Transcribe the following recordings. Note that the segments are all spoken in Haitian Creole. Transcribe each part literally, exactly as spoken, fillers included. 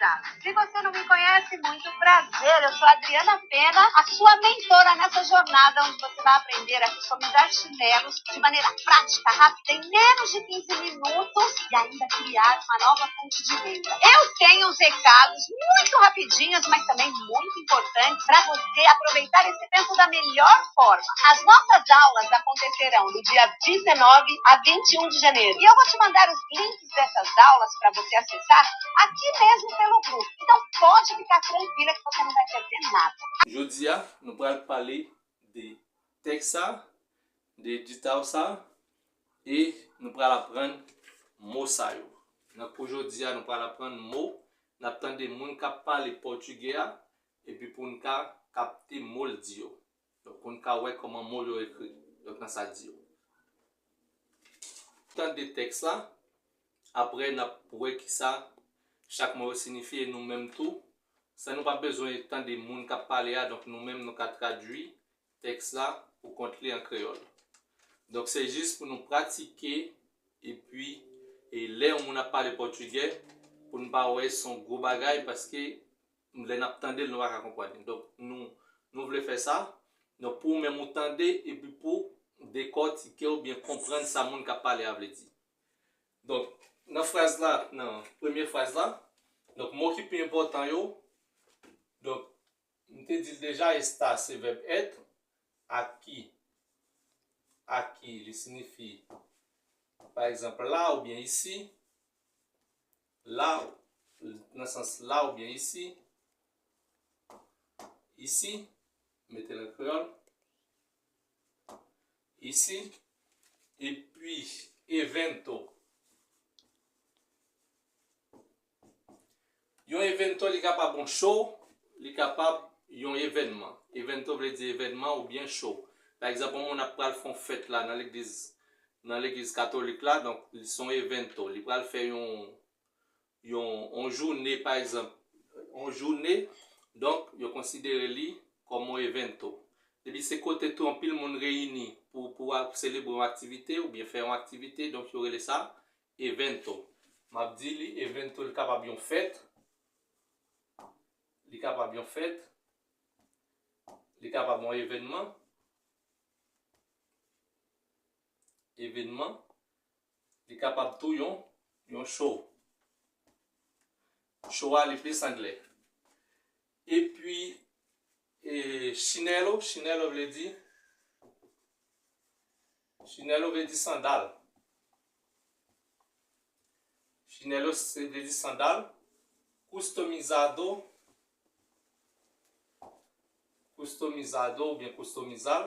Se você não me conhece, muito prazer. Eu sou a Adriana Pena, a sua mentora nessa jornada onde você vai aprender a customizar chinelos de maneira prática, rápida, em menos de quinze minutos e ainda criar uma nova fonte de renda. Eu tenho uns recados muito rapidinhos, mas também muito importantes para você aproveitar esse tempo da melhor forma. As nossas aulas acontecerão do dia dezenove a vinte e um de janeiro. E eu vou te mandar os links dessas aulas para você acessar aqui mesmo pelo grupo. Então pode ficar tranquila que você não vai perder nada. Jodi a, nou pral pale de tèks sa, de detail sa, e nou pral aprann mo sa yo. Nan kou jodi a, nou pral aprann mo, n ap tande moun k ap pale pòtigè a, epi pou n ka kapte mo l di yo. Donk, pou n ka wè kòman mo yo ekri. Donk, nan sa di yo. Tande tèks la, apre n ap wè kisa chak mo yo sinifye, e nou menm tou, san nou pa bezwen tande moun k ap pale a, donk nou menm nou ka tradui tèks la pou kont li an kreyòl. Donk, se jis pou nou pratike, epi, e lè yon moun ap pale pòtigè, pou n pa wè se yon gwo bagay, paske lè n ap tande l, nou pa ka konprann li. Donk, nou, nou vle fè sa, donk, pou ou menm ou tande, epi pou dekòtike oubyen konprann sa moun k ap pale a vle di. Donk, nan fraz la, nan premye fraz la, donk, mo ki pi enpòtan yo, donk, m te di l deja, estar se vèb être, aqui, aqui, li sinifye, pa egzanp, la oubyen ici, la, nan sans la oubyen ici, ici, mete l an kreyòl, ici, epi evento. Yon evento, li kapab yon show, li kapab yon evènman. Evento vle di evènman oubyen show. Pa egzanp, yon moun ap pral fè yon fèt la nan legliz, nan legliz katolik la, donk, li se yon evento. Li pral fè yon, yon, yon jounen, pa egzanp, yon jounen, donk, yo konsidere li kòm yon evento. Depi se kote tou anpil moun reyini pou, pou a-, selebre yon aktivite oubyen fè yon aktivite, donk, yo rele sa evento. M ap di li, evento, li kapab yon fèt. Li kapab yon fèt. Li kapab yon evènman. Evènman. Li kapab tou yon, yon show. Show a, li plis anglè. Epi, e, chinelo, chinelo vle di, chinelo vle di sandal. Chinelo se vle di sandal. Customizado, customizado oubyen customizar,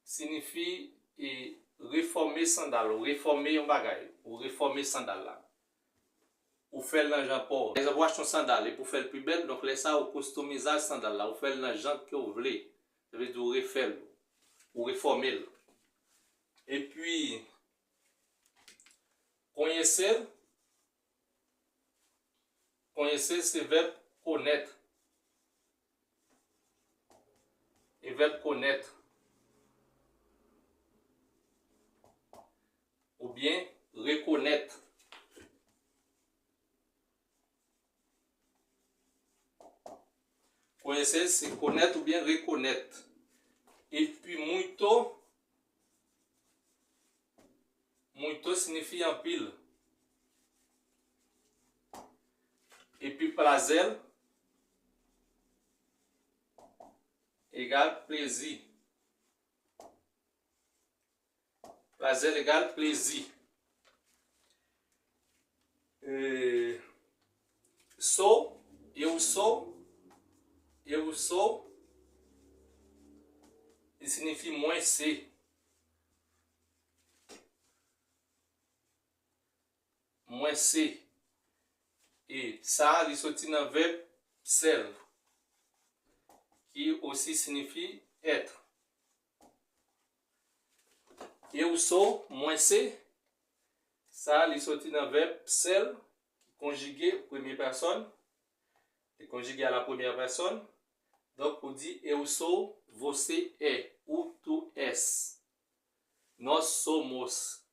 siyifi, e, refòme sandal, ou refòme yon bagay, ou refòme sandal la. Ou fè l nan jan pa w. Pa egzanp, ou achte yon sandal epi ou fè l pi bèl, donk lè sa a ou customize sandal la, ou fè l nan jan ke w vle. Sa vle di ou refè l, ou refòme l. Epi, conhecer, conhecer se vèb konèt. E vèb konèt. Oubyen rekonèt. Conhecer se konèt oubyen rekonèt. Epi muito, muito siyifi anpil. Epi prazer egal plezi. Prazer egal plezi. E, sou, eu sou, eu sou, li siyifi mwen se. Mwen se. E sa a, li soti nan vèb ser, ki osi siyifi être. Eu sou, mwen se. Sa a, li soti nan vèb ser, ki konjige premye pèsòn. Li konjige a la première personne. Donk, ou di, eu sou, você é, ou tu és. Nós somos,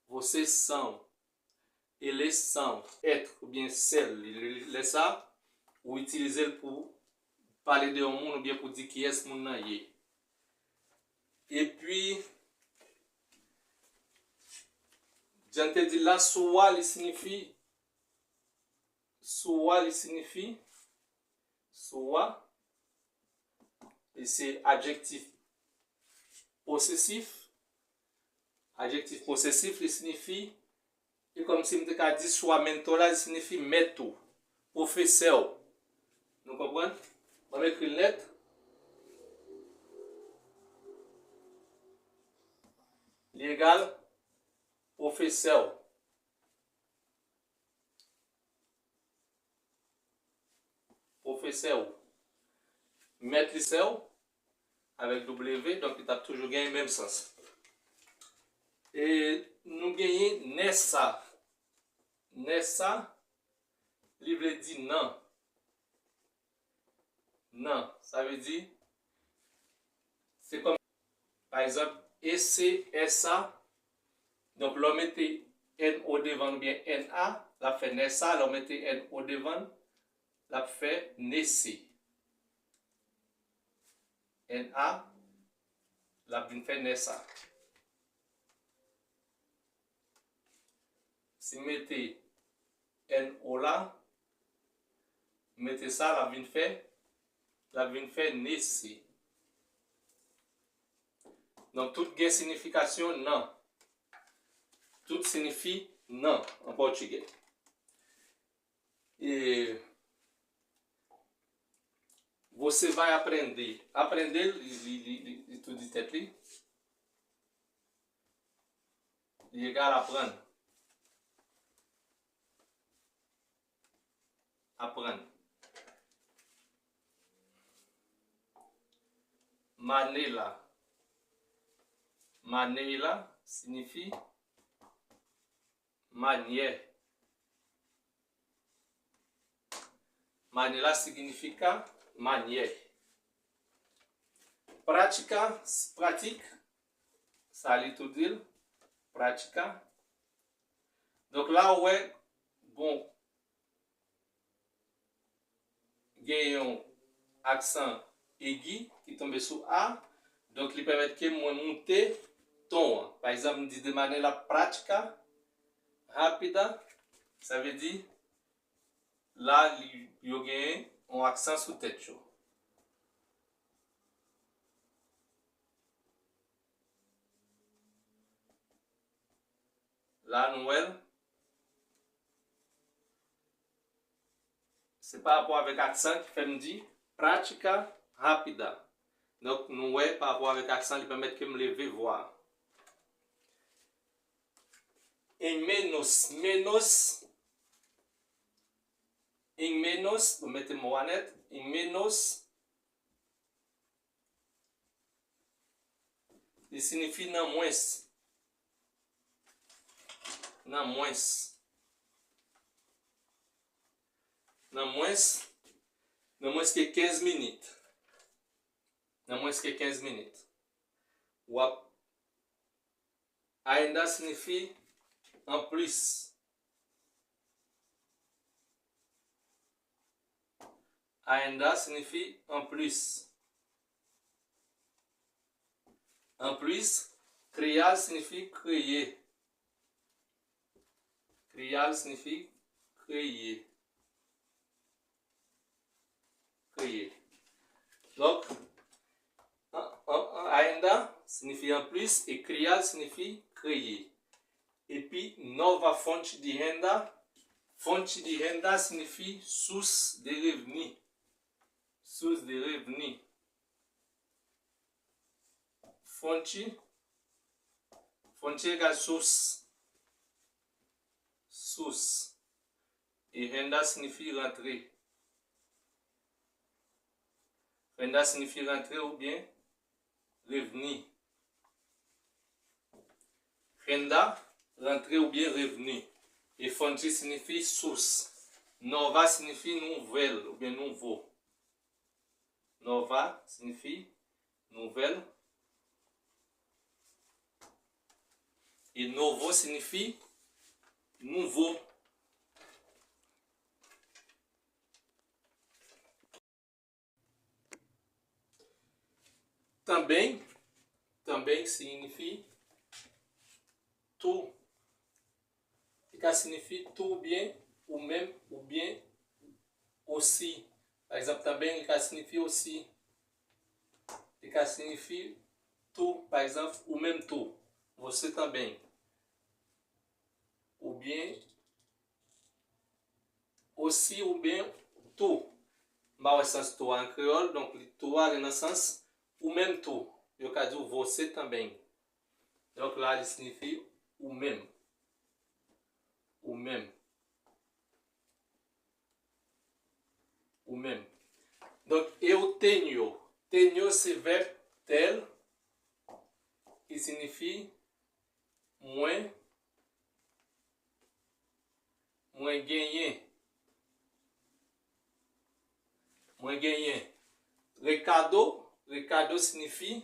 vocês são. e le sans, être oubyen sèl. Li, li, lè sa, ou itilize l pou pale de yon moun oubyen pou di kiyès moun nan ye. Epi, jan n te di la, sua, li siyifi, sua, li siyifi, sua, e se adjektif posesif. Adjektif posesif, li siyifi, e kòmsi m te ka di sua mentor la, li siyifi mèt ou, pwofesè w. Nou konprann? Ban m ekri l nèt. Li egal pwofesè w. Pwofesè w. Mèt lisè w, avèk W, donk li t ap toujou genyen menm sans. E nou genyen nèsa. Nèsa, li vle di nan. Nan, sa vle di, se kòm, pa egzanp, E C S A, donk lè w mete N O devan l oubyen N A, l ap fè nèsa, lè w mete N O devan l, l ap fè nese. N A, l ap vin fè nèsa. Si m mete N O la, m mete sa, l ap vin fè, l ap vin fè nese. Donk, tout gen siyifikasyon nan. Tout siyifi nan an pòtigè. E você vai aprender. Aprender, li, li, li, li, li tou di tèt li. Li egal aprann. Aprann. Manela. Manela siyifi manyè. Manela siyifi manyè. Prática, pratik, sa li tou di l, prática. Donk la ou wè, bon, gen yon aksan egi ki tonbe sou A, donk li pèmèt ke mwen moute ton an. Pa egzanp, m di de manera prática, rápida, sa vle di, la, li, yo genyen yon aksan sou tèt yo. La, nou wè l. Se pa rapò avèk aksan ki fè m di prática rápida. Donk, nou wè, pa rapò avèk aksan, li pèmèt ke m leve vwa a. Em menos, menos, em menos, nou mete mo a nèt, em menos, li siyifi nan mwens. Nan mwens. Nan mwens, nan mwens ke kenz minit. Nan mwens ke kenz minit. W ap, ainda siyifi anplis. Ainda siyifi anplis. Anplis, criar siyifi kreye. Criar siyifi kreye. Kreye. Donk, an, an, an, ainda siyifi anplis e criar siyifi kreye. Epi, nova fonte de renda. Fonte de renda siyifi source de revenu. Source de revenu. Fonte. Fonte egal source. Source. E renda siyifi rantre. Renda siyifi rantre oubyen revni. Renda, rantre oubyen revni. E fonte siyifi source. Nova siyifi nouvèl oubyen nouvo. Nova siyifi nouvèl. E novo siyifi nouvo. Também, também siyifi tou. Li ka siyifi tou oubyen ou menm oubyen osi. Pa egzanp, também li ka siyifi osi. Li ka siyifi tou, pa egzanp, ou menm tou. Você também. Oubyen osi oubyen tou. M pa wè sans tou a an kreyòl, donk li tou a li nan sans ou menm tou. Yo ka di w você também. Donk la, li siyifi ou menm. Ou menm. Ou menm. Donk, eu tenho. Tenho se vèb ter, ki siyifi mwen, mwen genyen. Mwen genyen. Recado, recado siyifi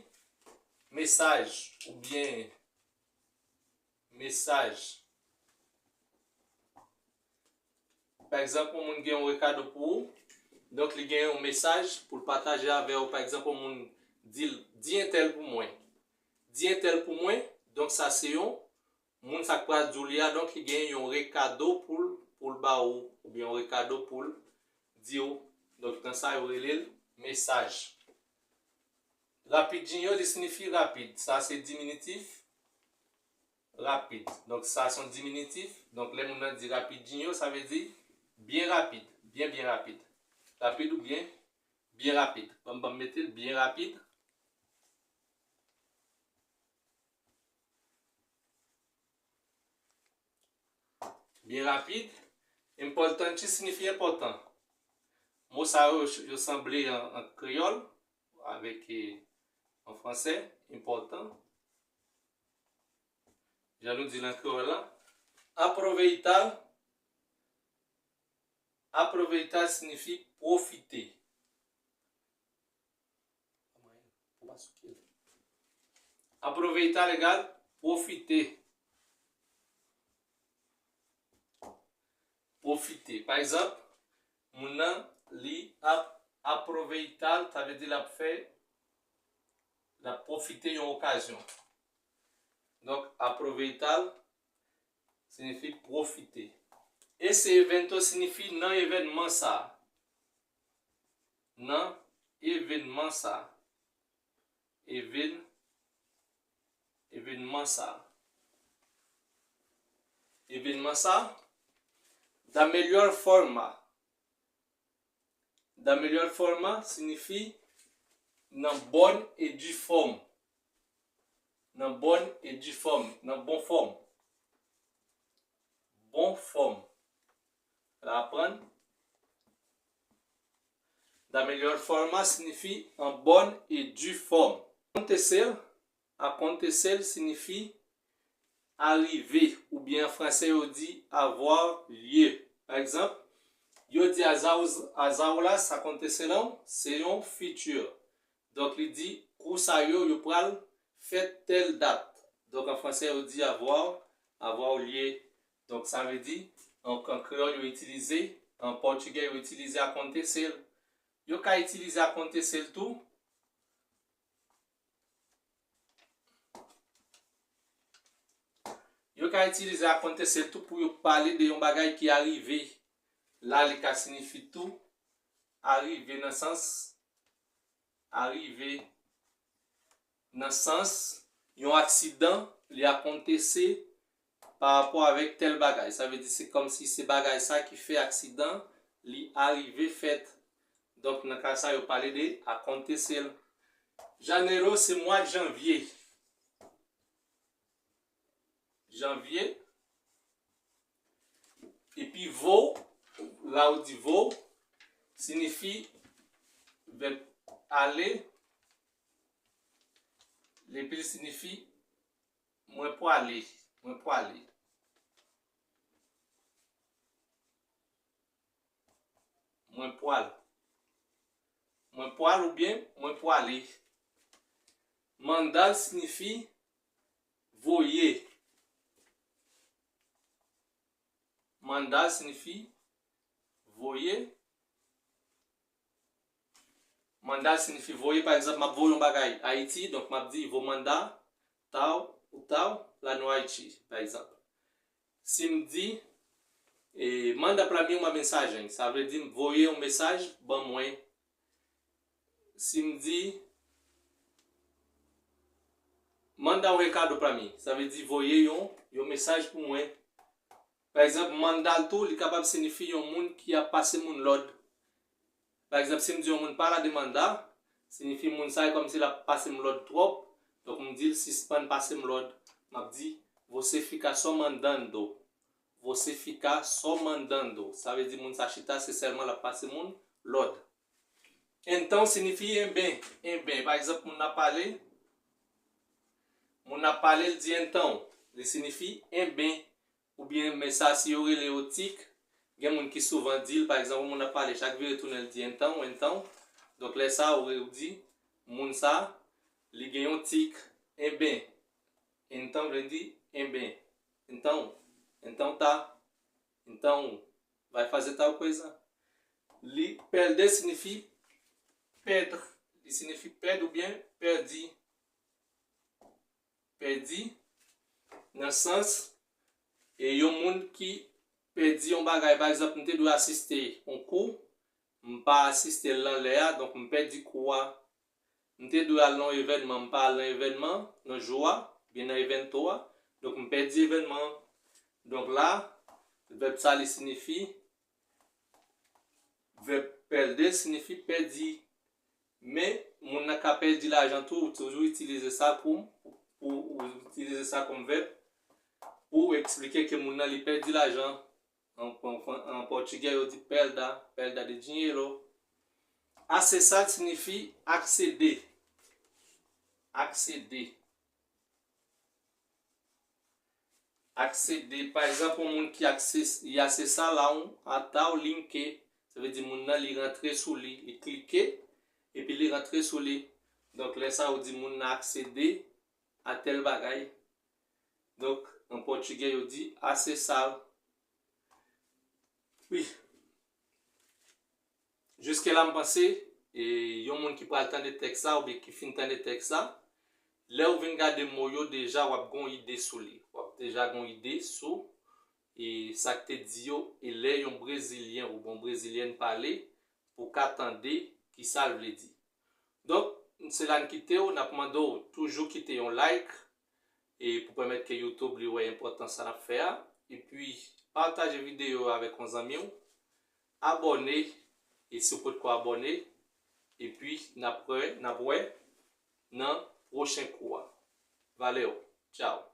mesaj oubyen mesaj. Pa egzanp, yon moun gen yon rekado pou ou, donk li gen yon mesaj pou l pataje avè w. Pa egzanp, yon moun di l, di entèl pou mwen. Di entèl pou mwen, donk sa se yon moun sa k pral di w li a, donk li gen yon rekado pou l, pou l ba ou, oubyen yon rekado pou l di w. Donk nan sa yo rele l mesaj. Rapidinho, li siyifi rapid. Sa se diminitif rapid. Donk sa se yon diminitif. Donk lè moun nan di rapidinho, sa vle di byen rapid, byen byen rapid. Rapid oubyen byen rapid. Ban m, ban m mete l byen rapid. Byen rapid. Importante siyifi enpòtan. Mo sa yo, yo sanble an, an kreyòl avèk, eh, an fransè, enpòtan. Jan nou di l an kreyòl la. Aproveitar, aproveitar siyifi pwofite. Aproveitar egal pwofite. Pwofite. Pa egzanp, moun nan, li ap aproveitar, sa vle di l ap fè, l ap pwofite yon okazyon. Donk, aproveitar siyifi pwofite. Esse evento siyifi nan evènman sa a. Nan evènman sa a. Evèn, evènman sa a. Evènman sa a. Da melhor forma. Da melhor forma siyifi nan bòn e di fòm. Nan bòn e di fòm. Nan bon fòm. Bon fòm. Aprann. Da melhor forma siyifi an bòn e di fòm. Acontecer, acontecer siyifi arive, oubyen an fransè yo di avoir lieu. Pa egzanp, yo di as aulas, as aulas acontecerão, se yon fitir. Donk li di kou sa yo, yo pral fèt tèl dat. Donk an fransè yo di avoir, avoir lieu. Donk sa vle di, an, an kreyòl yo itilize, an pòtigè yo itilize acontecer. Yo ka itilize acontecer tou. Yo ka itilize acontecer tou pou yo pale de yon bagay ki arive. La, li ka siyifi tou arive nan sans, arive nan sans yon aksidan, li akontese pa rapò avèk tèl bagay. Sa vle di se kòmsi se bagay sa ki fè aksidan li arive fèt. Donk nan ka sa yo pale de akontese l. Janeiro se mwa janvye. Janvye. Epi vou, la ou di vou, siyifi vèb ale. Epi l siyifi mwen pwale, mwen pwale. Mwen pwal. Mwen pwal oubyen mwen pwale. Mandar siyifi voye. Mandar siyifi voye. Manda siyifi voye, pa egzanp, m ap voye yon bagay Ayiti, donk m ap di vou manda, tal, ou tal, la nou Ayiti, pa egzanp. Si m di, e, manda pra mim uma mensagem, sa vle di voye yon mesaj ban mwen. Si m di, manda um recado pra mim, sa vle di voye yon, yon mesaj pou mwen. Pa egzanp, manda l tou, li kapab siyifi yon moun ki ap pase moun lòd. Pa egzanp, si m di yon moun para de mandar, siyifi moun sa e kòmsi l ap pase m lòd twòp. Donk, m di l sispann pase m lòd. M ap di, você fica só mandando. Você fica só mandando. Sa vle di moun sa chita, se sèlman l ap pase moun lòd. Então siyifi enben, enben. Pa egzanp, moun nan pale, moun nan pale, l di então. Li siyifi enben. Oubyen, men sa, si yo rele yo tik, gen moun ki souvan di l, pa egzanp, yon moun ap pale, chak vire tounen, l di então, então. Donk, lè sa, ou, ou di, moun sa, li gen yon tik, enben. Então vle di, enben. Então, então tá. Então, vai fazer tal coisa. Li, perder siyifi pèd. Li siyifi pèd oubyen pèdi. Pèdi nan sans, e, yon moun ki pèdi yon bagay. Pa egzanp, m te dwe asiste yon kou, m pa asiste l nan lè a, donk m pèdi kou a. M te dwe al nan yon evènman, m pa al nan evènman, nan jou a, oubyen nan evento a, donk m pèdi evènman an. Donk la, vèb sa li siyifi, vèb perder siyifi pèdi. Men, moun nan ka pèdi lajan tou, ou toujou itilize sa pou, pou ou itilize sa kòm vèb pou eksplike ke moun nan li pèdi lajan. An, an, an pòtigè, yo di perda, perda de dinheiro. Acessar siyifi aksede. Aksede. Aksede, pa egzanp, yon moun ki akses-, li asesa la, ou ata ou linke. Sa vle di moun nan, li rantre sou li, li klike, epi li rantre sou li. Donk, lè sa, ou di moun nan aksede a tèl bagay. Donk, an pòtigè, yo di acessar. Wi. Jiske la, m panse, e, yon moun ki pral tande tèks la, oubyen ki fin tande tèks la, lè w vin gade mo yo, deja w ap gon ide sou li. W ap deja gon ide sou, e, sa k te di yo, e lè yon brezilyen oubyen yon brezilyèn pale, pou w ka tande ki sa l vle di. Donk, se la n kite w, n ap mande w toujou kite yon like, e pou pèmèt ke YouTube li wè enpòtans sa n ap fè a. Epi, pataje videyo a avèk yon zanmi w. Abòne, e si w potko abòne. Epi, n ap wè, n ap wè nan pwochen kou a. Valeu, tchao.